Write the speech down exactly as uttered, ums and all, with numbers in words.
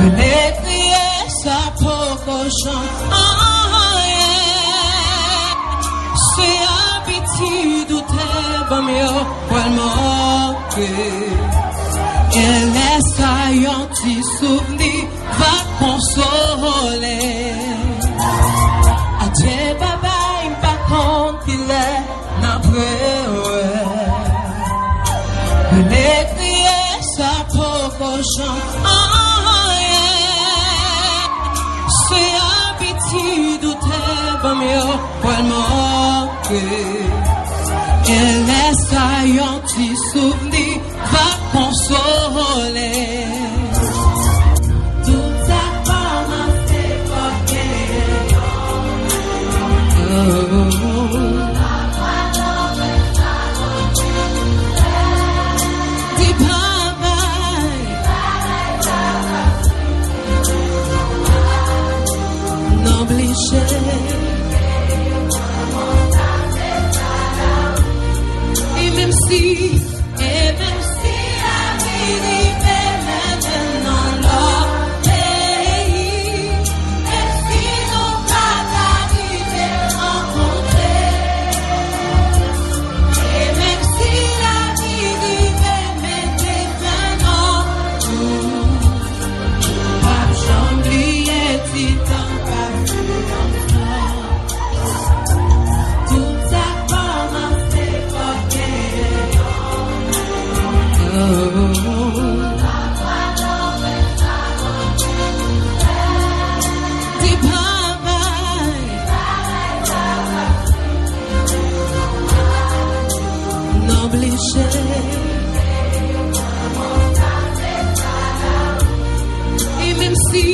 Vle kriye, sa poko chanj anyen. Se abitid ou te ban m yo pral manke. Genlè sa yon ti souvni va konsole. Adye babay, m pa konn kilè n ap rewè. Vle kriye, sa poko chanj anyen. Se abitid ou te ban m yo pral manke. Genlè sa yon ti souvni va konsole. Tout sa kòmanse fòk genyen. Oh. Di babay. N oblije. E menm si, e menm si lavi rive mennen n nan lòt peyi, menm si nou pa ka rive rankontre, e menm si lavi rive mete fen nan nou, nou p ap janm bliye ti tan pase ansanm. Tout sa kòmanse fòk genyen. Oh. Di babay. N oblije. E menm si